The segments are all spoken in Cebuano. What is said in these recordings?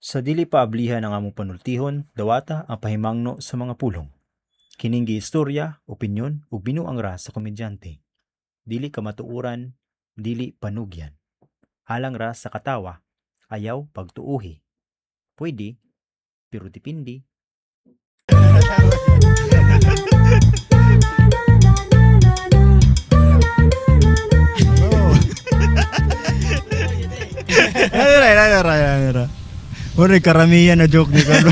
Sa dili pa ablihan ang among panultihon, dawata ang pahimangno sa mga pulong. Kining giistorya, opinyon ug binuang ra sa komedyante. Dili kamatuoran, dili panugyan. Alang ra sa katawa, ayaw pagtuuhi. Pwede, pero depende. Ay, ay, ay, ay, ay, ay. Muna karamihan na joke ni Carlo.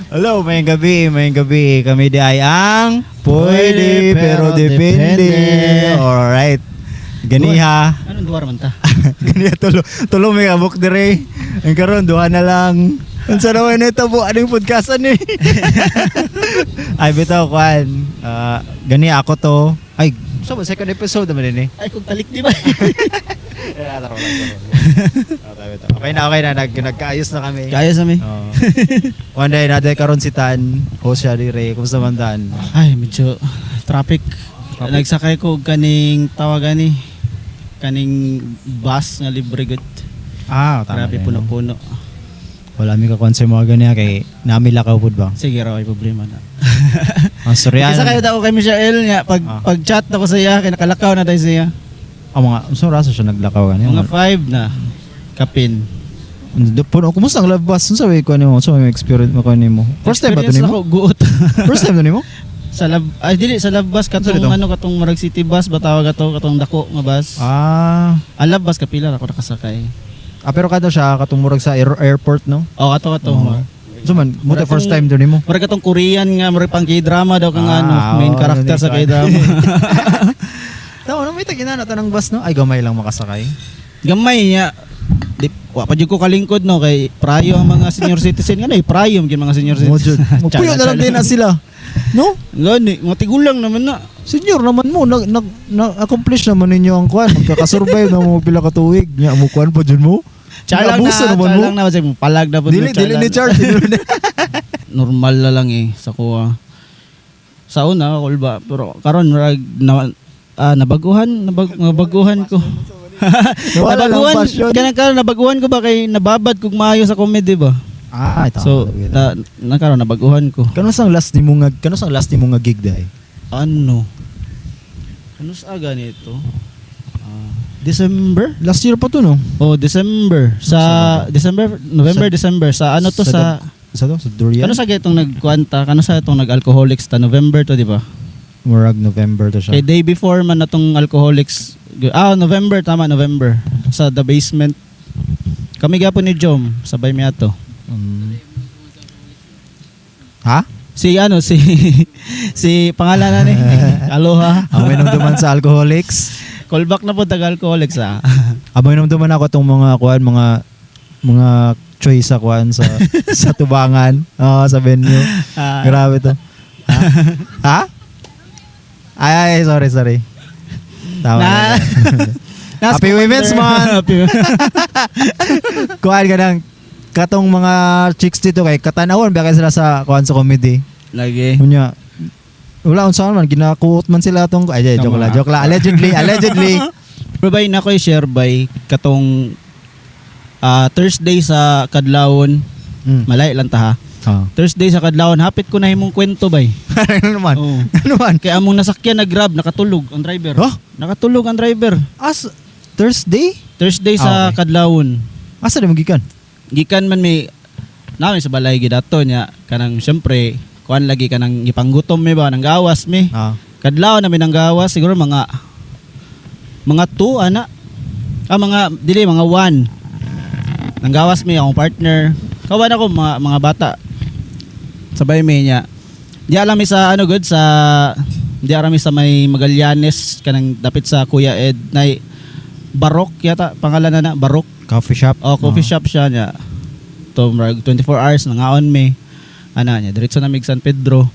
Hello, may gabi, may gabi. Kami di ay ang Pwede, pero depende. Depende. Alright. Ganiha. Anong duwar man ta? Ganiha tulo. Tulo may abok dire. Ang karon duha na lang. Unsa naman ito bu aning podcast ani? Ay bitaw kwan. Ah, gani ako to. Ay, so second episode naman din eh. Ay, kung talik di ba? Okay na. Nagkaayos na kami. Kaya sa mi. Oo. One day, natin karon si Tan. Host siya dire. Kumusta man, Tan? Ay, medyo traffic. Traffic? Nagsakay ko og kaning tawagan ni kaning bus nga libre gud. Ah, Grabe puno-puno. Wala mi ka sa mga ganyan kay nami lakaw pud ba? Sige ra ay problema na. Ang storya. Isa kayo daw kay Michael nga pag pag chat na ko sa iya kay nakalakaw na tayo sa iya. Ang mga unsa rasa siya naglakaw gani? Mga 5 na kapin. Puno, kumusta ang love bus? Unsa way ko nimo? Unsa may experience mo nimo? First time ba to Experience nimo? ako, guot. First time to nimo? Sa lab ay dili sa lab bus Unsa katong dito? ano katong murag city bus ba tawag ato katong dako nga bus. Ah. Ang lab bus kapila ra ako nakasakay. Ah, pero kadto siya katong murag sa airport, no? Oh, ato ato. Oo. So man, mo Murag first tong- time to nimo? Murag katong Korean nga murag pang K-drama daw kang Ah, ano, main oo, character ano sa din K-drama. Tama no, may tagina na tanang bus, no? Ay gamay lang makasakay. Gamay niya. Di, wa pa jud ko kalingkod no kay prayo ang mga senior citizen nga eh prayo gyud mga senior Mo citizen. jud. Mupuyo na lang din na sila. No? Gani, mga tigulang naman na. Senior naman mo, nag, nag, na-accomplish naman ninyo ang kwan. Magkakasurvive na mo pila ka tuig. Nya mo kwan pa jud mo. Char lang na, Naabuso naman char mo. lang na kasi palag na pud Dili mo, char dili lang. ni Charles. Dili ni. Normal na lang eh sa kuha. Sa una kulba pero karon murag na, nabaguhan, nabaguhan ko. Nawala lang Nabaguhan, passion. kanang karon nabaguhan ko ba kay nababad kog maayo sa comedy ba? Ah, ito. So, na, nakaroon, nabaguhan ko. Kano sang last nimo nga gig dai? Ano? Ano sa ganito? Ah, December? Last year pa to, no? Oh, December. Sa December, November, December. Sa ano to sa, Sa to sa Durian. Kano sa itong nagkwanta? Kano sa itong nag-alcoholics ta? November to, di ba? Murag November to siya. Kay day before man na tong alcoholics. Ah, November, tama, November. Sa The Basement. Kami gapon ni Jom, sabay mi ato. Ha? Si ano, si si pangalan na ni Aloha. Ang minumduman sa alcoholics. Callback na po taga alcoholics ah. Ang minumduman ako tong mga kuan, mga choice sa kuan sa sa tubangan. Oo, sa venue. Ah. Grabe to. Ha? Ha? Ay, ay, sorry, sorry. Tama. Na- Na. Happy Women's Month! Kuan ka ng katong mga chicks dito kay katanawon ba kay sila sa kuan sa comedy. Lagi. Unya wala unsa man ginakuot man sila tong ay ay, joke lang, joke lang. Allegedly, allegedly. Pero bay na ko share bay katong Thursday sa Kadlawon, malay lang ta ha. Ah. Thursday sa Kadlawon, hapit ko na himong kwento bay. Ano naman? Oo. Ano naman? Kaya among nasakyan na Grab, nakatulog ang driver. Huh? Nakatulog ang driver. As Thursday? Thursday sa Ah, okay. Kadlawon. Asa di mo gikan? Gikan man may namin sa balay gidato niya kanang syempre kuan lagi kanang gipanggutom mi ba nang gawas mi. Ah. Kadlaw namin ang gawas siguro mga 2 ana. Ah, mga dili mga 1. Nang gawas mi akong partner. Kawan ako mga bata. Sabay mi niya. Di alam mi sa ano good sa di alam mi sa may Magallanes kanang dapit sa Kuya Ed nay Barok yata pangalan na na Barok. Coffee shop. Oh, coffee shop siya niya. To murag 24 hours nangaon mi. Ana niya diretso na mig San Pedro.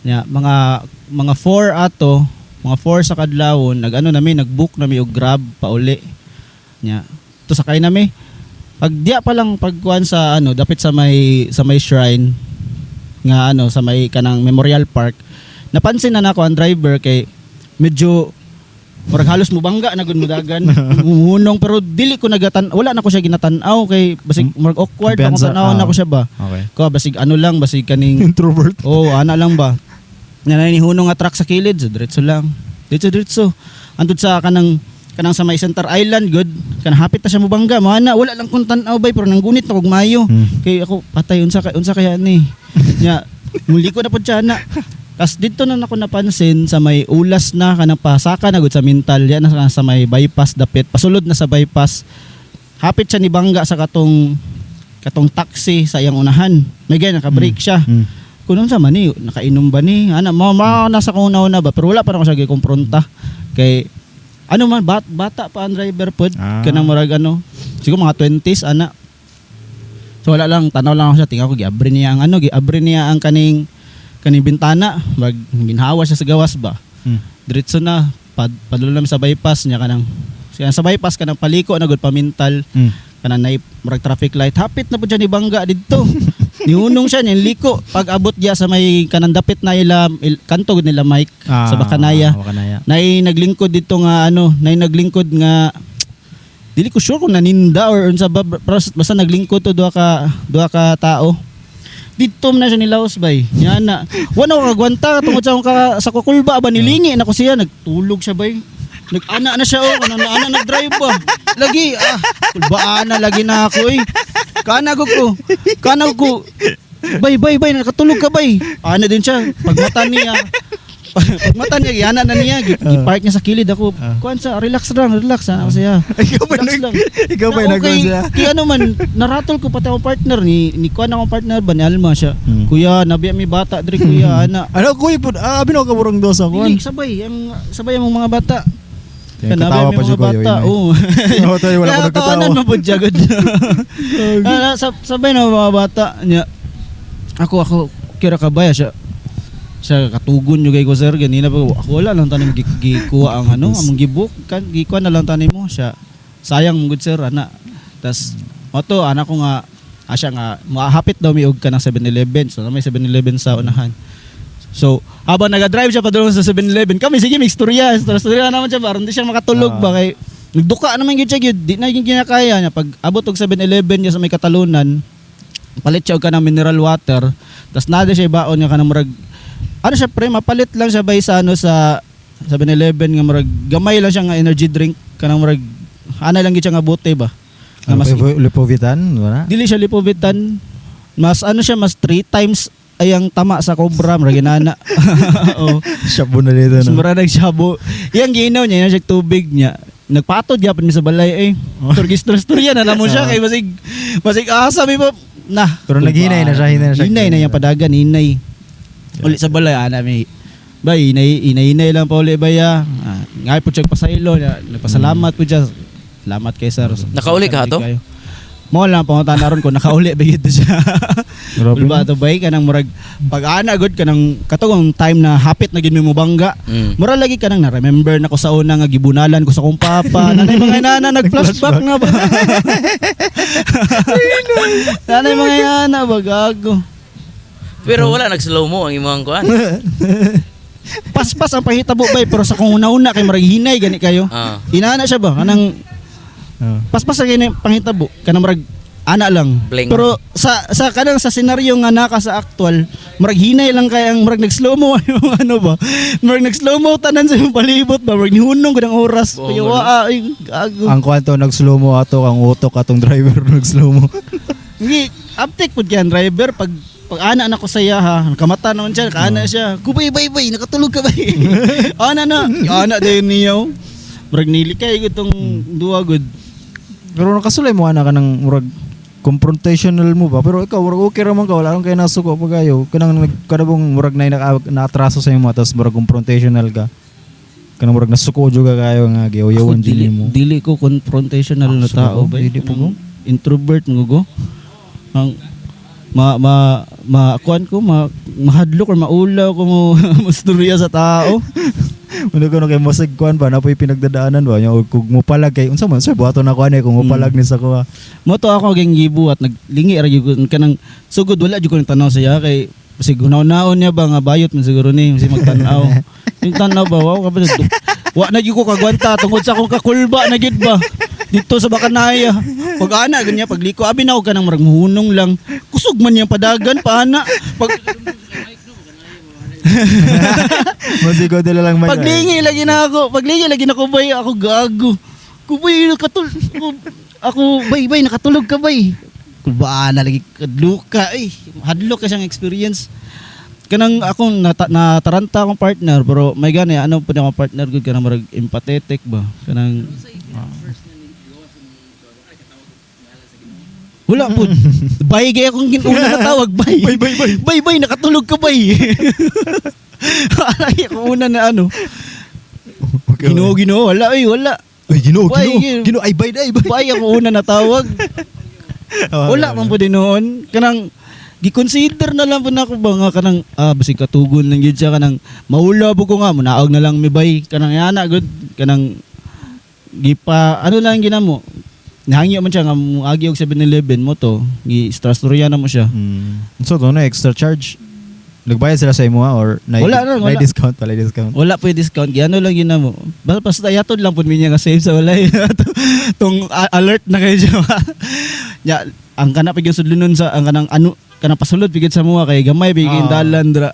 Niya mga 4 ato, mga 4 sa kadlawon nag-ano nami nag-book nami og Grab pauli. Niya. To sakay nami. Pag diya pa lang pagkuan sa ano dapit sa may shrine nga ano sa may kanang Memorial Park. Napansin na nako ang driver kay medyo Murag halos mubangga na gud mudagan. Muhunong pero dili ko nagatan, wala na ko siya ginatan-aw kay basig murag awkward akong Kumpiyansa, tan-awon ah. na ko siya ba. Okay. Ko basig ano lang, basig kaning Introvert. Oh, ana lang ba. Nga na hunong nga truck sa kilid, so diretso lang. Diretso diretso. Antud sa kanang kanang sa may Center Island good, kanang hapit na siya mubangga, mo ana wala lang kung tan-aw bay pero nanggunit na kog maayo. Kay ako patay, unsa kaya ni. Nya muli ko na pud siya na. Tas dito na nako napansin sa may ulas na kanang pasaka na gud sa mental yan na sa may bypass dapit pasulod na sa bypass. Hapit siya ni bangga sa katong katong taxi sa iyang unahan. May ganyan naka-brake siya. Kung unsa man ni nakainom ba ni ana mo ma nasa kung una ba pero wala pa na ko siya gikompronta kay ano man bata pa ang driver pod kanang murag ano siguro mga 20s ana. So wala lang, tanaw lang ako siya, tingnan ko giabri niya ang ano, giabri niya ang kaning kaning bintana, mag ginhawa siya sa gawas ba. Diretso na padulong namin sa bypass niya kanang sa bypass kanang paliko na gud pamintal kanang nay murag traffic light, hapit na pud siya ni bangga didto. Nihunong siya niya liko pag abot diya sa may kanang dapit na ila kanto gud nila Mike sa Bakanaya. Bakanaya. Nay naglingkod dito nga ano, nay naglingkod nga dili ko sure kung naninda or unsa ba pero basta naglingkod to duha ka tao. Didto man na siya nilaos bay. Nya na. Wala ko kagwanta tungod sa akong sa kukulba ba nilingi na ko siya, nagtulog siya bay. Nag-ana na siya oh, kanang ana nag-drive ba. Lagi ah, kulbaan na lagi na ako eh. Kana ko ko. Kana ko. Bay bay bay, nakatulog ka bay. Ana din siya pagmata niya. Pagmata niya, giana na niya, gi-park niya sa kilid ako. Kuan sa relax lang, relax ana ko siya. Ikaw ba Relax nag lang. Ikaw ba Na, nag okay, siya? Kaya ano man, naratol ko pati akong partner ni kuan akong partner ba ni Alma siya. Kuya, nabiya mi bata diri kuya ana. Ano kuy pud ah, abi na ka burong dos ako. Dili sabay ang sabay ang mga bata. Kaya Kanabi katawa mi pa mga siya kuya. bata. Oo. Oo, tayo wala ko Kaya nagkatawa. tawanan mo po dyan, good. Ah, sabay na mga bata niya. Ako ako kira ka ba siya siya katugon yung kay ko sir ganina pa ako wala lang tanim gikuha ang ano among gibuk kan gikuha na lang tanim mo siya, sayang good sir ana. Tas oto ana ko nga asya nga mahapit daw mi og kanang 7-Eleven, so na may 7-Eleven sa unahan. So habang naga-drive siya padulong sa 7-Eleven, kami sige may istorya istorya naman siya aron di siya makatulog ba kay nagduka naman gyud siya gyud di na gyud kinakaya niya. Pag abot og 7-Eleven niya sa may Katalunan, palit siya og kanang mineral water, tas nada siya ibaon nga kanang murag ano siya pre, mapalit lang siya bay sa ano sa 7-Eleven nga murag gamay lang siya nga energy drink kanang murag ana lang gyud siya nga bote ba nga mas Lipovitan, wala. dili siya Lipovitan, mas ano siya, mas 3 times ay ang tama sa Cobra murag inana. Oo. Shabu na dito no. Sumura nagsabo. Yang ginaw niya, yang siya tubig niya. Nagpatod gyapon mi sa balay eh. Turgis istorya na namo siya kay basig basig asa mi pa na. Pero naghinay na siya, hinay na siya. Hinay na yung padagan, hinay. Uli sa balay ana mi. Bay, hinay hinay, hinay lang pa uli baya. Ah, ngay po siya pasaylo, nagpasalamat po siya. Salamat kay sir. Nakauli ka ato? Mo lang pangutan ron kung nakauli ba yun siya. Grabe. Ulba to bay kanang murag pag ana gud kanang katong time na hapit na gid mi mo bangga. Mura lagi kanang na-remember na ko sa una nga gibunalan ko sa kong papa. Nanay mga inana nag-flashback nga ba. Nanay mga inana ba gago. Pero wala nag-slow mo ang imong kuan. Paspas ang pahitabo bay pero sa kung una-una kay murag hinay gani kayo. Inana siya ba kanang paspas ang gani panghitabo kanang murag ana lang. Bling. Pero sa sa kanang sa senaryo nga naka sa actual, murag hinay lang kay ang murag nag-slow mo yung ano ba. Murag nag-slow mo tanan sa imong palibot ba, murag nihunong gud ang oras. Oo, Kaya waa ay gago. Ang kwanto nag-slow mo ato ang utok atong driver nag-slow mo. Hindi uptake pud kay ang driver pag pag ana na ko sa iya ha, kamata naman siya, kaana siya. Kubay bay bay, nakatulog ka bay. Ana na, ana dayon niya. Murag nilikay gud tong duwa gud. Pero nakasulay mo ana ka ng murag confrontational mo ba, pero ikaw murag okay ra man ka, wala kang kay nasuko pa kayo kanang kanabong murag na naatraso sa imo tapos murag confrontational ka kanang murag nasuko jud ka kayo nga giuyawan Ako, jud dili, nimo. dili ko confrontational na Ah, tao suko, ba. dili po ko. Introvert mo go. Ang ma ma ma kuan ko ma mahadlok or maulaw ko mo musturya sa tao. Ano ko no kay mosig kuan ba napoy pinagdadaanan ba nya kung mopalag kay unsa man sir buhaton na kuan eh kung mopalag ni sa kuha. Mo to ako ging gibuhat naglingi ra gyud ko kanang sugod wala jud ko nang tanaw siya kay basig hunaw-naon niya ba nga bayot man siguro ni kasi magtan-aw. Yung tan-aw ba wow ka ba Wa na gyud ko kagwanta tungod sa akong kakulba na gyud ba. Dito sa Bakanaya. Pag ana ganyan pagliko abi na ako kanang murag muhunong lang. Kusog man niyang padagan pa ana. Pag Masigo nila lang may. Paglingi lagi na ako, paglingi lagi na ako bay, ako gago. Kubay nakatul ako, ako bay bay nakatulog ka bay. Kulbaan na lagi kadluka eh. Hadlok ka siyang experience. Kanang akong nataranta akong partner pero may gani ano pa akong partner gud kanang murag empathetic ba kanang wala po. Bay gay akong una natawag bay. Bay, bay, bay. Bay bay nakatulog ka bay. Ay, ako una na ano. Okay, Ginoo, Ginoo, wala ay wala. Uy, Ginoo, Bay, Ginoo. Ginoo. Ginoo, ay bay, ay bay. Bay ako una natawag. Wala man po din noon. Kanang gi-consider na lang po na ako ba nga kanang basig katugon lang gyud siya kanang maula po ko nga munaog na lang mi bay kanang yana good kanang gipa ano lang ginamo nahangyo man siya nga muagi og 7-Eleven mo to gi strasturya na mo siya. So, doon na extra charge. Nagbayad sila sa imo ha, or na, Wala na, wala. na discount pala discount. Wala po yung discount. Giano lang yun na mo. Basta basta yatod lang po niya nga save sa wala. Tong alert na kayo siya. Ya, ang kana pig sudlonon sa ang kanang ano kanang pasulod pigid sa mua kay gamay pigid Ah. dalan dra.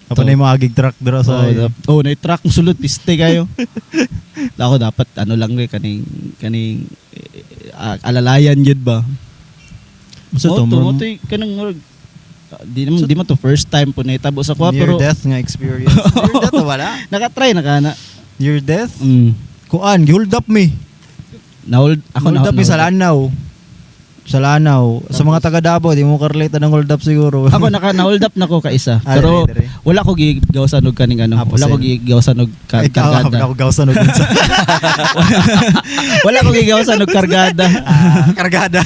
Apa na yung mga gig truck dira sa Oh, oh na truck mo sulod piste kayo. Ako dapat ano lang eh kaning kaning alalayan gyud ba. So, Mo to, to, mo to, kanang murag, di man to first time po na itabo sa kuha near pero death nga experience. Near death o wala? nakatry na kana. Near death? Mm. Kuan, gihold up me. Nahold ako Hold na up me sa Lanao. Sa Lanao. Sa mga taga Davao, di mo karelate ng hold up siguro. Ako naka na-hold up na ko kaisa. Ah, Pero dire, dire. wala ko gigawsan og kaning ano. Ah, Wala ko pusil. gigawsan og Ay, kargada. ako gawsan og unsa. Wala ko gigawsan og kargada. Ah, kargada.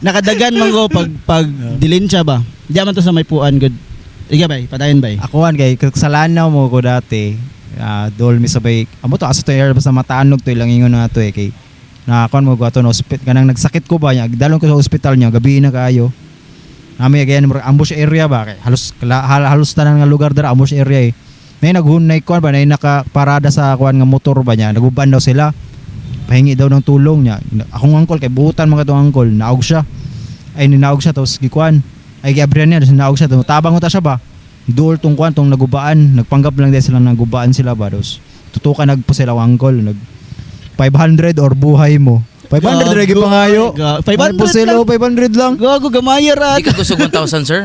Nakadagan man ko pag pag dilin siya ba. Di man to sa may puan good. Ika bay, padayon bay. Akuan kay sa Lanao mo ko dati. Dol mi sabay. Amo to asa to area basta matanog to ilang ingon na to eh kay nakakuan mo ko ato na ospital kanang nagsakit ko ba niya dalon ko sa ospital niya gabi na kaayo. Nami again murag ambush area ba kay halos halos tanan nga lugar dara ambush area eh. Nay naghunay kuan ba nay nakaparada sa kuan nga motor ba niya naguban daw sila. Pahingi daw ng tulong niya. Akong angkol kay buhutan mga tong angkol naog siya. Ay ninaog siya tapos gikuan. Ay giabrihan niya tapos ninaog siya tapos tabang ko ta siya ba. Duol tong kuan tong nagubaan, nagpanggap lang din sila nagubaan sila ba tapos tutukan nagpo sila ang angkol nag 500 or buhay mo. 500 ra gyud pangayo. 500 po sila lang. 500 lang. Gago gamaya ra. Di ka kusog 1,000, sir.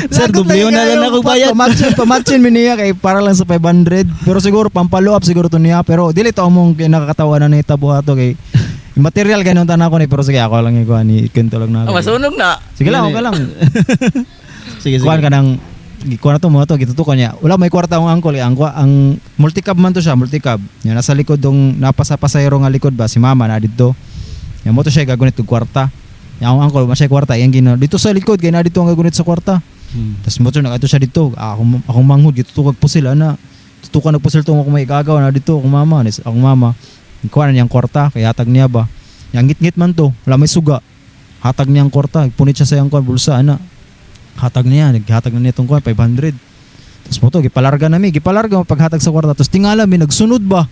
Sir, Lagot doble lagi na lang kayo. ako bayad. Pamatchin mi niya kay para lang sa 500. Pero siguro pampalo up siguro to niya. Pero dili to among nakakatawa na nahitabo ato kay material ganun tanan ko ni pero sige ako lang ikuan ni kwento lang na. Ah, masunog na. Sige lang, okay lang. Sige, sige. Kuan ka ng kuan na to mo to gitutukan niya. Wala may kwarta ang angkol eh. Ang multicab man to siya, multicab. Nya nasa likod dong napasa pasahero nga likod ba si mama na didto. Nya mo to siya gagunit og kwarta. Nya ang angkol man siya kwarta iyang gina dito sa likod kay na dito ang gagunit sa kwarta. Tapos mo to nakato siya dito. Ah, akong akong manghud gitutukag po sila na. Tutukan og pusil tong ako may gagawa na dito akong mama, akong mama. Kuan na niyang kwarta kay hatag niya ba. Nya ngit-ngit man to, wala may suga. Hatag niyang kwarta, punit siya sa iyang kuan bulsa ana. Hatag niya, naghatag na niya itong kuan 500. Tapos mo to, gipalarga na mi, gipalarga mo paghatag sa kwarta. Tapos tingala mi, nagsunod ba?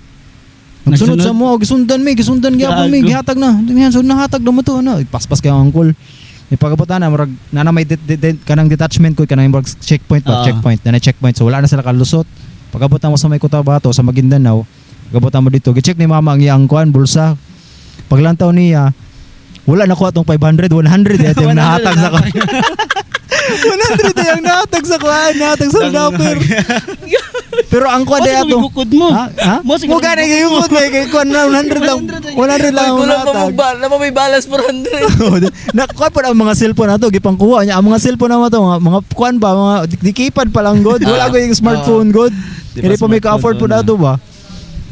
Nagsunod, Nagsunod? sa mo, gisundan mi, gisundan gyapon mi, Gago. gihatag na. Yan, so nahatag na mo to, ano. Paspas kayo ang angkol. May pagabot na, murag, nana may kanang detachment ko, kanang murag checkpoint ba, Ah. checkpoint, na checkpoint. So wala na sila kalusot. Pagabot na mo sa may Cotabato, sa Maguindanao, pagabot na mo dito, gicheck ni mama ang iyang kuan, bulsa. Paglantaw niya, wala na ko atong 500, 100 eh, yung nahatag sa kuan. 100 eh, yung nahatag sa kuan, nahatag sa dapper. Pero ang kuan Mo day siguro ato. bukod mo. Ha? Ha? Mo siguro Mo gani kay bukod may kay kuan na 100 lang. 100 lang Ay, ang kulang pa nahatag. mo ba? Na may balance 400. Nakuha po ang mga cellphone na to, gipangkuha niya. Ang mga cellphone na to, mga kuan ba, mga dikipad pa lang god. Wala ko yung smartphone god. Di Hindi ba pa may ka-afford po smartphone na to ba?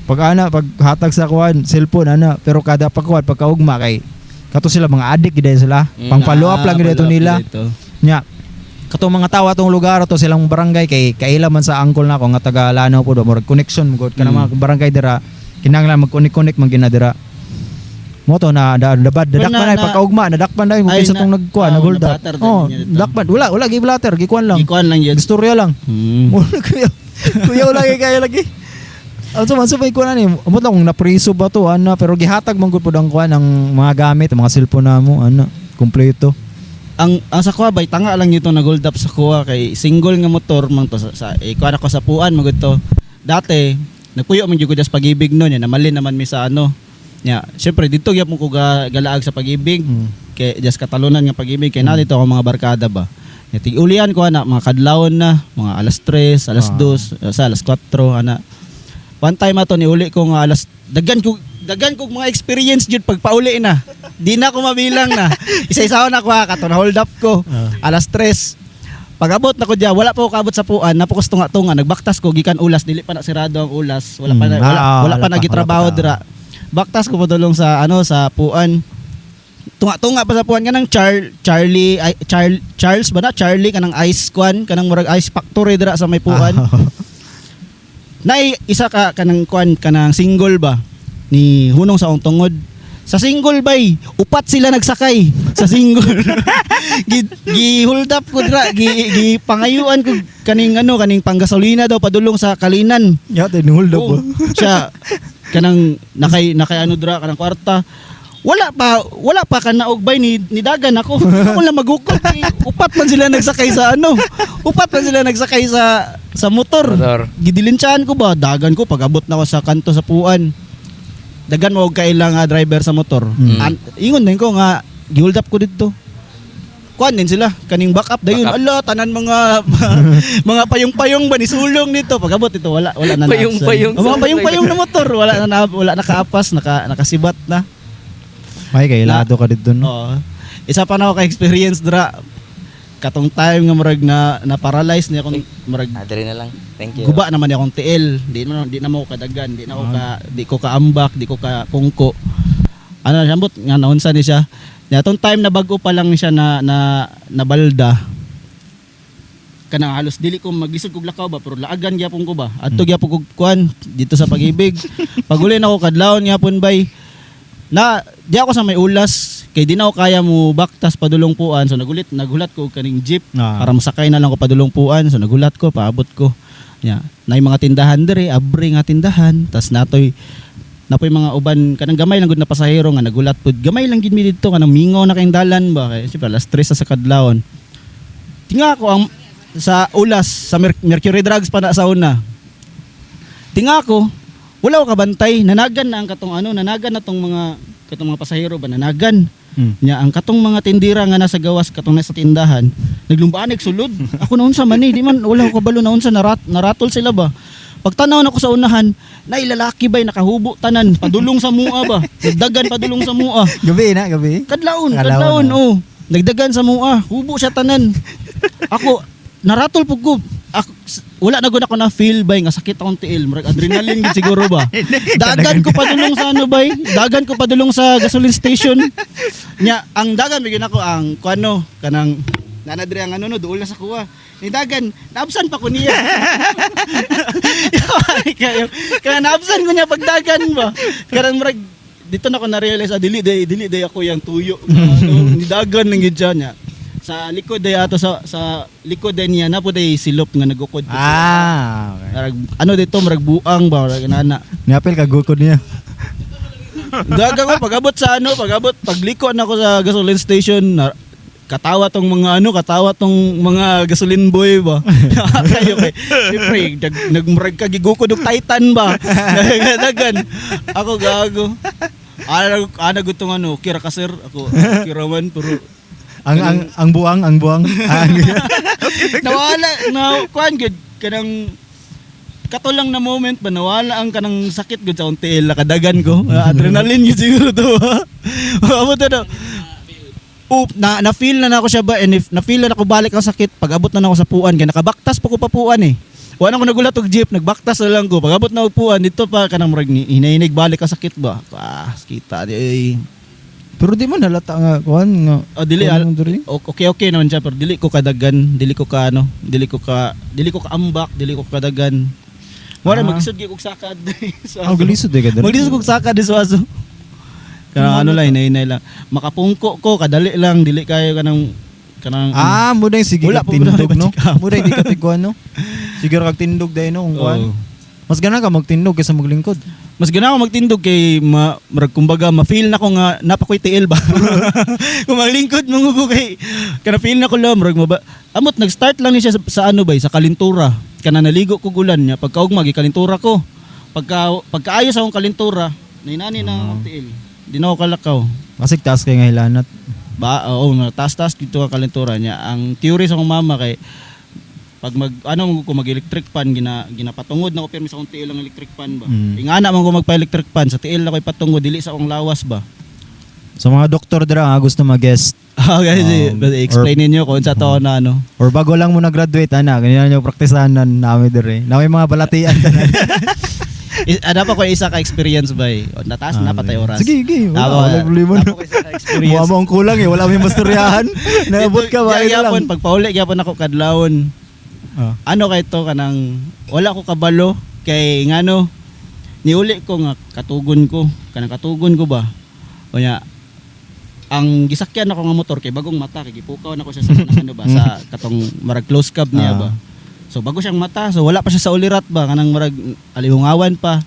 Pag ana, pag hatag sa kuan, cellphone ana, pero kada pagkuan, pagkaugma kay kato sila mga addict gid sila. Pang follow up lang gid ito Ah, follow up nila. gid ito. Nya, katong mga tawo atong lugar ato silang barangay kay kaila man sa angkol nako nga taga Lanao po do murag connection mo god kanang mga barangay dira kinahanglan mag-connect-connect man gina dira. Mo to na da, dabad Pero dadakpan ay pagkaugma nadakpan dai kung Ay, kinsa tong nagkuan nag-hold up. na-blatter din Oh, niya dito. dakpan wala wala gi blatter gikuan lang. Gikuan lang yun. Istorya lang. Mura kayo. Kuyaw lagi kayo lagi. Also man sa may kuan ani, amot lang kung napriso ba to ana, pero gihatag man gud pud ang kuan ang mga gamit, ang mga cellphone namo ana, kumpleto. Ang sa kuha bay tanga lang ito na gold up sa kuha kay single nga motor man to sa kuha na ko sa puan magud to. Dati nagpuyo man jud ko sa Pag-ibig noon, ya namalin naman mi sa ano. Nya, syempre dito gyapon ko galaag sa Pag-ibig kay just katalunan nga Pag-ibig kay na dito ako mga barkada ba. Nya tig-ulian ko ana mga kadlawon na, mga alas 3, alas 2, sa alas 4 ana. One time ato ni uli ko nga alas dagan ko mga experience jud pag pauli na. Di na ako mabilang na. Isa-isa na ako ha, kato na hold up ko. Alas 3. Pag-abot na ko diya, wala pa ko kaabot sa puan, napakos tunga-tunga, nagbaktas ko gikan ulas, dili pa na sirado ang ulas, wala pa na, wala, Ah, wala pa wala pa, nagitrabaho wala pa. dira. Baktas ko padulong sa ano sa puan. Tunga-tunga pa sa puan kanang Charlie ay, Charles ba na Charlie kanang ice kwan kanang murag ice factory dira sa may puan. Nay isa ka kanang kwan kanang single ba ni hunong sa akong tungod. Sa single bay, upat sila nagsakay sa single. Gi hold up ko dira, gi pangayuan ko kaning ano kaning panggasolina daw padulong sa Kalinan. Ya, hold up. Oo. Siya kanang nakay nakay ano dira kanang kwarta. Wala pa kanaog bay ni dagan ako. Ako lang magukod kay upat man sila nagsakay sa ano. Upat man sila nagsakay sa motor. Motor. Gidilintsahan ko ba dagan ko pag abot na ako sa kanto sa puan. Dagan mo og kailang nga driver sa motor. Ingon din ko nga gihold up ko didto. Kuan din sila kaning back up dayon. Back up. Ala tanan mga mga payong-payong ba ni sulong dito pag abot dito wala wala na naabsan. Payong-payong. Oh, mga payong-payong na motor wala na, wala nakaapas nakasibat na. May kay ilado ka dito no. Oo. Isa pa na ako ka-experience dra katong time nga murag na na paralyze niya akong murag Ah, diri na lang. Thank you. guba naman niya akong tiil. Di na mo kadagan, di na ako ka di ko kaambak, di ko ka pungko. Ano sambot nga naunsa ni siya. Nya atong time na bago pa lang siya na na nabalda. Kanang halos dili ko maglisod kog lakaw ba pero laagan gyapon ko ba. Adto gyapon kog kuan dito sa Pag-ibig. Paguli na ako kadlawon gyapon bay. Na di ako sa may ulas kay di na ako kaya mo baktas padulong puan so nagulat ko og kaning jeep para masakay na lang ko padulong puan so nagulat ko paabot ko nya nay mga tindahan diri abre nga tindahan tas natoy napoy mga uban kanang gamay lang gud na pasahero nga nagulat pud gamay lang gid mi didto kanang mingaw na kayong dalan ba kay siyempre alas 3 na sa kadlawon tinga ko ang sa ulas sa Mercury Drugs pa na sa una tinga ko wala ko kabantay nanagan na ang katong ano nanagan na tong mga katong mga pasahero ba nanagan. Nya ang katong mga tindira nga nasa gawas katong nasa tindahan naglumbaan sulod ako naunsa man ni di man wala ko kabalo naunsa naratol sila ba pagtanaw nako sa unahan na lalaki bay nakahubo tanan padulong sa mua ba nagdagan padulong sa mua. Gabi na, gabi. Kadlaon, Kadlaon, kadlaon, oh. Nagdagan sa mua, hubo siya tanan. Ako naratol pug ko. Ako, wala na gud ako na feel bay nga sakit akong tiil, murag adrenaline gid siguro ba. Dagan ko padulong sa ano bay, dagan ko padulong sa gasoline station. Nya ang dagan bigyan ako ang kuano kanang nana diri ang ano no duol na sa kuha. Ni dagan, naabsan pa ko niya. Kayo, kaya naabsan ko niya pagdagan ba. Karang murag dito na ko na-realize ah, dili day ako yang tuyo. Ano, ni dagan lang gid siya niya. Sa likod day ato sa likod day niya na po day silop nga nagukod po siya. Okay. Murag, ano dito murag buang ba murag inana. Niapil ka gukod niya. Dagan ko pag-abot sa ano, pag-abot pagliko na ako sa gasoline station na, katawa tong mga ano, katawa tong mga gasoline boy ba. Kayo kay siyempre nagmurag ka gigukod og Titan ba. Dagan. Ako gago. Ana ana gutong ano, kira ka sir, ako kira man pero Ang buang, ang buang. Nawala na kuan gud kanang kato lang na moment ba nawala ang kanang sakit gud sa akong tiil nakadagan ko. Adrenaline gud siguro to. Abot na. Up, na na feel na nako siya ba and if na feel na nako balik ang sakit pag abot na nako sa puan kay nakabaktas pa ko papuan eh. Wala ko nagulat og jeep, nagbaktas na lang ko. Pag abot na og puan dito pa kanang murag hinahinig balik ang sakit ba. Ah, kita di ay. Pero di man halata nga kuan nga. Oh, dili kuan diri. Okay okay naman siya pero dili ko kadagan, dili ko ka ano, dili ko kaambak, dili ko kadagan. Wala maglisod gyud kog sakad. Sa Ah, galisod di ka diri. Maglisod kog sakad sa aso. Kanang ano lang hinay lang. Makapungko ko kadali lang dili kayo kanang kanang Ah, mo na yung sige Wala ka pa mo na tindog no. check up. Mo na di ka tiguan no. Siguro kag tindog dahil no kung kuan. Oo. Mas gana ka magtindog kaysa maglingkod. Mas gana ako magtindog kay murag kumbaga ma-feel na ko nga napakoy tiil ba. Kung maglingkod mo ko kay kana feel na ko lang murag maba. Amot nag-start lang ni siya sa ano bay sa kalintura. Kana naligo ko gulan niya pagkaugma gikalintura ko. Pagkaayos akong kalintura, nainani na akong tiil. Di na ako kalakaw. Kasi taas kay nga hilanat. Ba, oo, taas-taas dito ka kalintura niya. Ang theory sa akong mama kay pag mag ano ko mag electric pan ginapatungod na ko pirmi sa akong tiil ang electric pan ba. Ingana man ko magpa-electric pan sa tiil na ko ipatungod dili sa akong lawas ba. Sa mga doktor dira nga gusto mag-guest Okay, explain ninyo kung unsa to na ano. or bago lang mo na-graduate ana, ganyan nyo praktisahan na namin dire. Na may mga balatian tanan. Ana pa ko isa ka experience ba eh. O, nataas na patay oras. Sige, sige. Wala, Tama, wala problema. Napa ko isa ka experience. Mukha mo ang kulang eh. Wala may masturyahan. Naabot ka ba? Dito, Ito lang. gyapon, pagpauli gyapon ako kadlawon. Ah. Ano kay to kanang wala ko kabalo kay ngano niuli ko nga katugon ko kanang katugon ko ba unya ang gisakyan ako nga motor kay bagong mata kay gipukaw na ko siya sa kanang ano ba sa katong marag close cab niya ba. So bago siyang mata, so wala pa siya sa ulirat ba kanang marag alihungawan pa.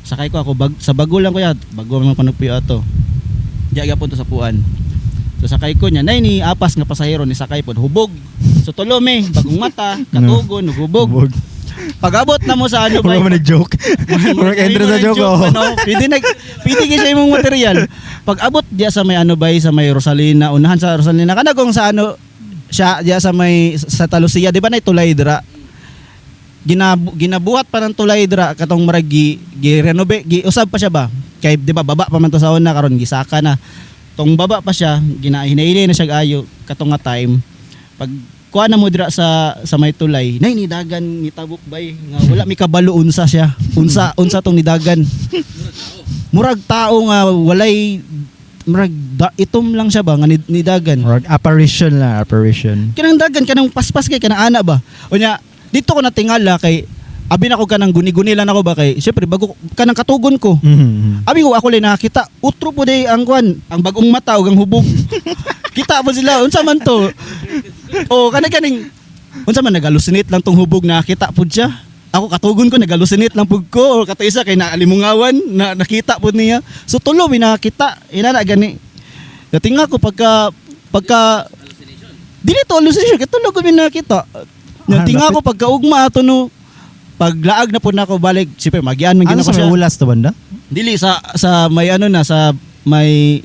Sakay ko ako sa bago lang kuya, bago man ko nagpuyo ato. Diya gyapon to sa puan. So sakay ko niya, nay ni apas nga pasahero ni sakay pod hubog. So tulo me, bagong mata, katugon, hubog. Hubog. Pag-abot na mo sa ano ba? Wala man nag-joke. Wala enter sa joke. Oh. Ano, pwede nag pwede gyud siya imong material. Pag-abot diya sa may ano bay sa may Rosalina, unahan sa Rosalina kana kung sa ano siya diya sa may sa Talusia, di ba nay tulay dira? Ginabuhat pa ng tulay dira katong marag gi, gi-renovate, gi-usab pa siya ba? Kay di ba baba pa man to sa una karon gisaka na. Tong baba pa siya, ginahinay na siya ayo katong nga time. Pag kuha na mo dira sa may tulay, nay nidagan ni tabok bay nga wala mi kabalo unsa siya. Unsa unsa tong nidagan. Murag tao nga walay murag itom lang siya ba nga nidagan. Or apparition lang, apparition. Kanang dagan kanang paspas kay kanang ana ba. Unya dito ko natingala kay abi na ko kanang guni-guni lang ako ba kay syempre bago kanang katugon ko. Abi ko ako lang nakakita utro po day ang kwan, ang bagong mata ug ang hubog. Kita po sila unsa man to. O kanang kaning unsa man nag-hallucinate lang tong hubog nakita pud siya. Ako katugon ko nag-hallucinate lang pud ko or kato isa kay naalimungawan na nakita pud niya. So tulo mi nakita inana gani. Dating ako pagka pagka dili to hallucination kay tulo ko mi nakita. Natinga Ah, ko pagkaugma ato no paglaag na po na ako balik siyempre magian man Ano gina sa ko may siya. ulas to banda? Dili sa may ano na sa may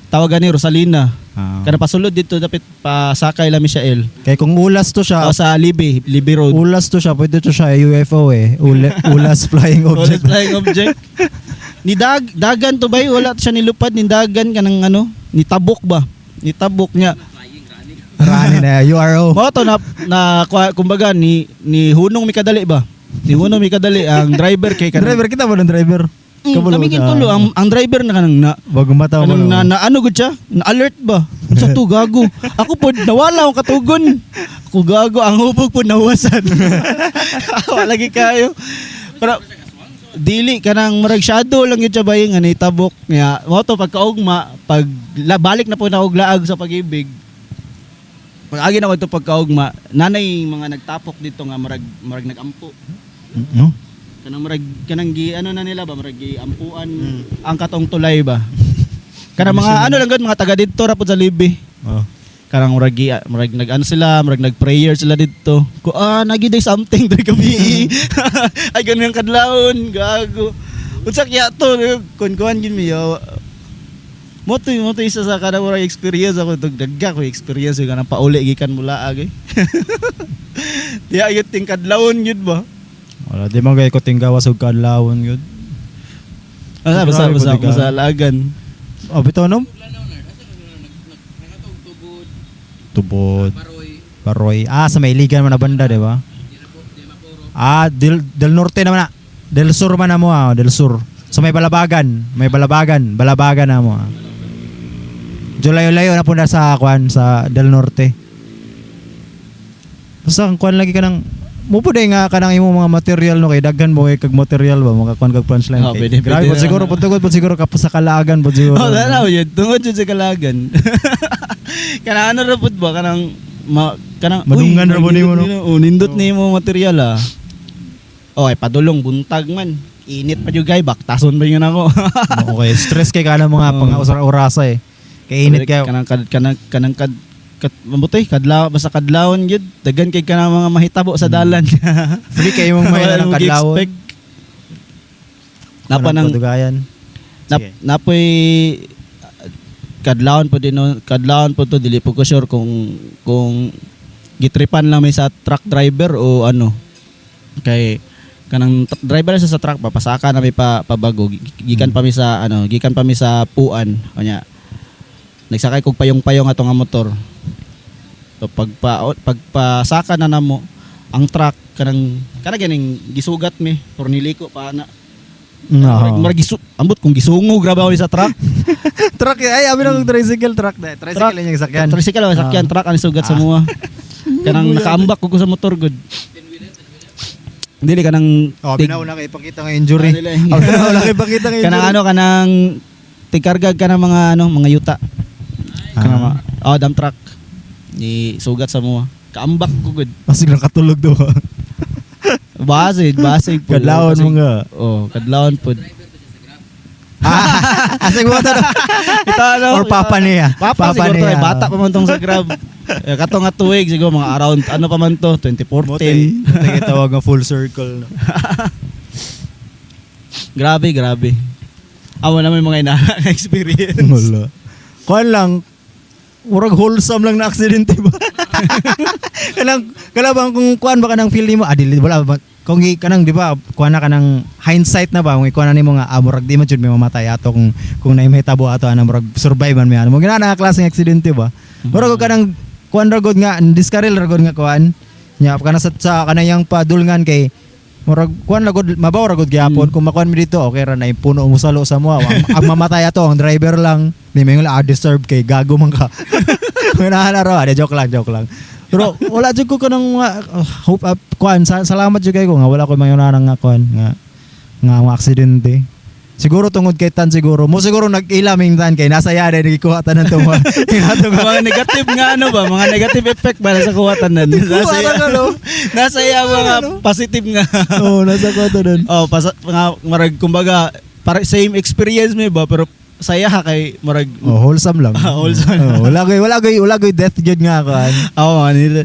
tawagan ni Rosalina. Ah. Kana pasulod dito dapit pasakay la Michael. Kay kung ulas to siya, O sa Libi, Libi Road. ulas to siya, pwede to siya UFO eh. Ulas flying Ulas object. flying object. Ni dagan to bay wala siya nilupad ni dagan kanang ano, ni tabok ba? Ni tabok niya. Rani na, URO. Mao to na, na kumbaga ni hunong mi kadali ba? Ni hunong mi kadali ang driver kay kanang Driver kita ba ng driver? Kabalo Kami ka. gintulo ang driver na kanang na Bagong mata mo. Kanang na ano gud siya? Na alert ba? Unsa to gago? Ako pod nawala akong katugon. Ako gago ang hubog pod nawasan. Wala lagi kayo. Pero dili kanang murag shadow lang yun siya ba yung nga tabok niya. Mao to pagkaugma pag balik na po na og laag sa pag-ibig. Pag agi na ko ito pagkaugma, nanay mga nagtapok dito nga murag murag nagampo. No? Kanang murag kanang gi ano na nila ba murag gi ampuan ang katong tulay ba. Kanang mga ano lang gud mga taga didto ra pud sa Libi. Oh. Kanang murag gi murag nag ano sila, murag nag prayer sila didto. Ko nagi day something diri kami. Ay ganun ang kadlawon, gago. Unsa kaya to kun kuan gid mi yo. Mo to isa sa kanang murag experience ako dagga ko experience yung kanang pauli gikan mula ag. Diya gyud ting kadlawon gyud ba. Wala, di man kay ko tinggawas og kadlawon gyud. Basta basta Grabe, basta pwede ka. basta lagan. Oh, bitaw no? Tubod. Baroy. Ah, sa may iligan man na banda, di ba? Ah, del Norte naman na. Del Sur man na mo ah, del Sur. So may Balabagan, may Balabagan, Balabagan na mo ah. Julayo-layo na po na sa kwan sa del Norte. Basta ang kwan lagi ka ng mo po nga kanang imong mga material no kay daghan mo kay kag material ba makakuan kag punchline Oh, kay. pwede, Grabe pwede po na. siguro po tugod po siguro ka sa kalaagan po siguro. Oh, dalaw yun. Tungod yun sa kalagan. Kanang ano ra pud ba kanang kanang Madungan ra po nimo, no? Oh, nindot nimo material ah. Oh, ay padulong buntag man. Init pa jud kay baktason pa yun ako. Okay, stress kay kana mga Oo. pang orasa eh. Kay init kayo. Kanang kad kanang kanang kad kat, mabuti kadlaw basta kadlawon gyud dagan kay kanang mga mahitabo sa dalan. Free kayo mong may Wala ng mo kadlawon. gi-expect. Napa nang Padugayan. nap, Sige. napoy kadlawon po din no, kadlawon po to, dili po ko sure kung gitripan lang may sa truck driver o ano kay kanang driver sa truck papasaka na may pa pabago. Gikan pa mi sa ano, gikan pa mi sa Puan unya nagsakay kog payong-payong ato nga motor. So pagpasaka na namo ang truck, kanang kana ganing gisugat mi por niliko pa na. No. Murag ambot kung gisungo grabe ako sa truck. Truck eh. Ay, abi na kong tricycle truck na. Tricycle Truck. yung sakyan. Tricycle ang sakyan, truck ang sugat sa mua. Kanang nakaambak ko sa motor good. Dili kanang Oh, binaw na kay ipakita nga injury. Ah, dili. Oh, binaw na kay ipakita nga injury. Kanang ano, kanang tigkargag ka ng mga ano, mga yuta. Kanang mga, oh, dump truck. Ni sugat sa mua. Kaambak ko good. Masig lang katulog do. Basig, basig po. Kadlawon mo nga. Oh, kadlawon po. Ah, asig mo to. Ito ano? Or papa niya. Papa, Papa siguro to, niya. eh, bata pa man tong sa Grab. Eh, kato nga tuig siguro mga around ano pa man to, 2014. Mote tawag nga full circle. No? Grabe, grabe. Amo na may mga inana nga experience. Wala. Kuan lang, murag wholesome lang na aksidente ba? Kanang kanang kung kuan ba kanang feel nimo, ah, dili wala ba kung kanang di ba kuan na kanang hindsight na ba kung ikuan na nimo nga ah, murag di man jud may mamatay ato kung naay mahitabo ato ana murag survive man may ano mo gina na klaseng aksidente ba. Murag og kanang kuan ra gud nga diskaril ra gud nga kuan nya kana sa kanayang padulngan kay murag kuan ra gud mabaw ra gud gyapon kung makuan mi dito okay ra na puno mo salo sa mo ang mamatay ato ang driver lang ni may ah disturb kay gago man ka. Wala ra, ah, joke lang, joke lang. Pero wala jud ko kanang hope up kuan salamat jud kay ko nga wala ko mga nga kuan nga nga mga aksidente. Siguro tungod kay tan siguro. Mo siguro nag-ilaming tan kay nasa yari nagikuha tanan to mo. Mga negative nga ano ba, mga negative effect ba sa kuha tanan. Nasa iya, nasa iya mga positive nga. Oo, nasa kuha tanan. Oh, pasa, mga marag kumbaga para same experience mi ba pero saya ha kay marag Oh, wholesome lang. Ah, wholesome. Oh, wala koy death jud nga kuan. Oh, mga nila.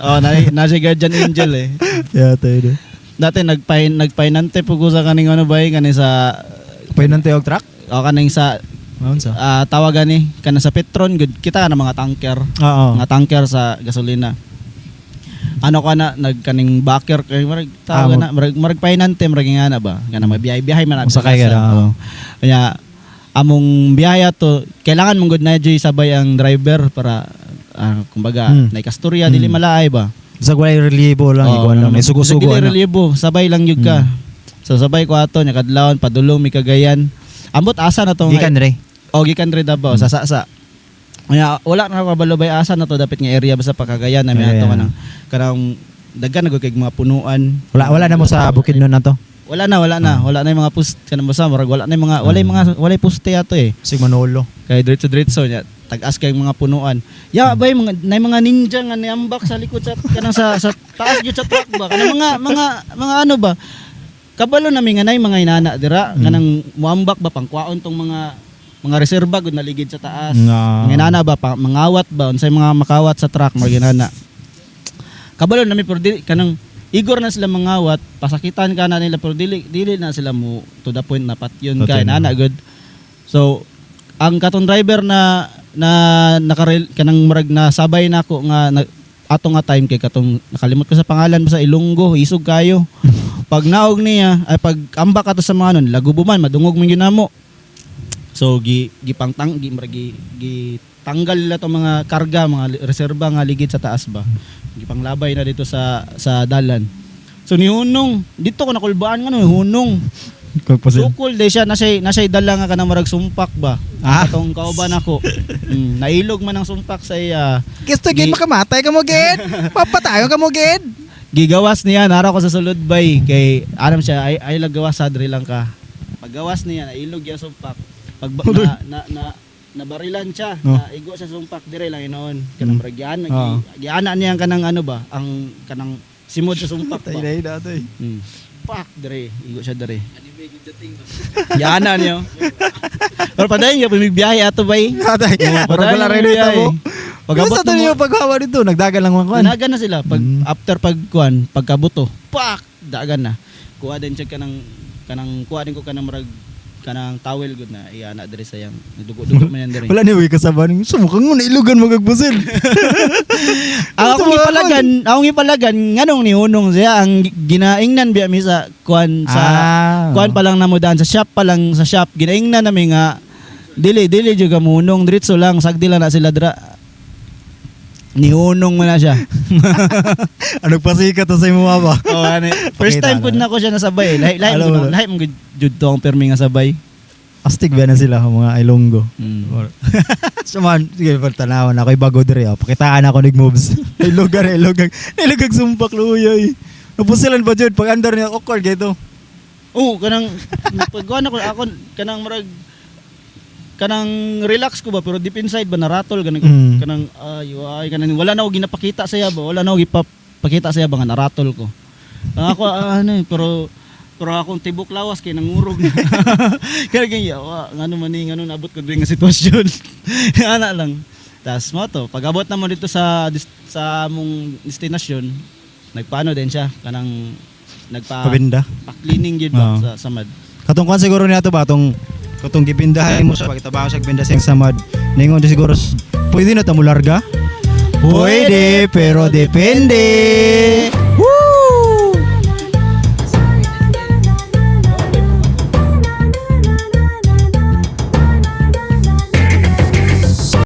Oh, na na siya guardian angel eh. Yeah, tayo. Dati nagpainante po ko sa kaning ano ba eh, kaning sa Painante og truck? o kaning sa Maun sa? Tawagan ni kana sa Petron good kita ka na mga tanker. Oo. Mga tanker sa gasolina. Ano ka na nagkaning backer kay marag tawagan na marag marag painante marag nga na ba kana mabiyahe-biyahe man Musakay ka na, oo. Oo. Kaya among biyaya to kailangan mong good na joy sabay ang driver para kumbaga naikasturya dili malaay ba. Sa walay reliable lang, Oo, ikuan lang. ano, Sugo-sugo dili na. reliable, sabay lang yun ka. So sabay ko ato nya kadlawon padulong mi Cagayan. Ambot asa na to nga- Gikan re. O gikan re Davao sa sa. Kaya wala na kabalo bay asa na to dapit nga area basta pa Cagayan na may ato Cagayan. kanang kanang daghan na gud kay mga punuan. Wala na mo sa bukid nun na to. Wala na, wala na. Wala na yung mga post kanang basta murag wala na yung mga wala yung mga walay poste ato eh. Sig Manolo. Kay diretso diretso nya tag-as kay mga punuan. Ya bay mga nay mga ninja nga niambak sa likod sa kanang sa taas gyud sa truck ba kanang mga ano ba. Kabalo nami nga nay mga inana dira kanang muambak ba pangkuwaon tong mga reserba gud naligid sa taas. Nga. Mga inana ba pa, mangawat ba unsay mga makawat sa truck mga inana. Kabalo nami pero dili kanang igor na sila mangawat, pasakitan ka na nila pero dili dili na sila mo to the point na patyon ka Patyon. inana good. So ang katong driver na na nakarel kanang murag na sabay nako nga na, ato nga time kay katong nakalimot ko sa pangalan basta Ilonggo isog kayo. Pag naog niya ay pag ambak ato sa mga nun lagubo man madungog man gyud namo. So gi gipangtang gi murag gi, gitanggal nila tong mga karga mga reserba nga ligid sa taas ba. Gipanglabay na dito sa dalan. So nihunong dito ko nakulbaan nga no hunong. Sukol de siya nasa dala nga kanang murag sumpak ba. Ah. Atong kauban ako. Nailog man ang sumpak sa iya. Gusto gid makamatay ka mo gid. Papatayon ka mo gid. Gigawas niya nara ko sa sulod bay kay anam siya ay lagawas sa diri lang ka. Paggawas niya nailog ya sumpak. Pag na, na, na nabarilan siya, Oh. na igo sa sumpak dire lang inoon. Kanang murag giana Oo. giana niya ang kanang ano ba, ang kanang Simod sa sumpak ba. Tay na atoy. Pak dire, igo siya dire. Yana niyo. Pero padayon gyud biyahe ato bay. Atay. Oo, Murag wala rin biyahe. ito mo. Pag Pag abot sa niyo paghawa dito, nagdagan lang mga kuan. Dagan na sila pag after pag kuan, pagkabuto. Pak, dagan na. Kuha din siya kanang kanang kuha din ko kanang murag kanang towel gud na iya na dire sa yang dugo-dugo man yan dire. Wala niyo kasaban. Sumukang mo na ilugan magagbusin. Ang akong ipalagan, akong ipalagan nganong nihunong siya ang ginaingnan biya mi sa kuan sa kuan pa lang namo daan sa shop pa lang sa shop ginaingnan nami nga dili dili jud ka muhunong diretso lang sagdi lang na sila dra nihunong man na siya. Ano pasikat to sa imo mama? Oh, ano, first Pakita time pud na. na ko siya nasabay. Lahi lahi Alam mo mo na. lahi mo jud to ang permi nga sabay. Astig ba na sila mga Ilonggo. Mm. So man, sige, pagtanawan ako, bago dire. Oh. Pakitaan ako nag-moves. Ilugan, ilugan. Ilugan sumpak luyay. Napusilan ba dyan? Pag andar niya, awkward gito. Oh, kanang pagkuan ako ako kanang murag kanang relax ko ba pero deep inside ba naratol ganun ko. Kanang ay ay kanang wala na ako ginapakita sa iya ba wala na ako gipakita sa iya ba nga naratol ko. Ang ako ano eh, pero pero akong tibok lawas kay nangurog na. Kaya ganyan, wa ngano man ni ngano naabot ko during nga sitwasyon. Ana lang. Tas mo to, pag-abot naman dito sa sa among destinasyon, nagpaano din siya kanang nagpa Pabinda. pa-cleaning gyud ba Oo. sa samad. Katong kwan siguro niya to ba? Katong, katong gibindahan mo siya, pagitabangan siya, binda siyang samad. Ningon di siguro, pwede na ta mo larga? Pwede, pero depende.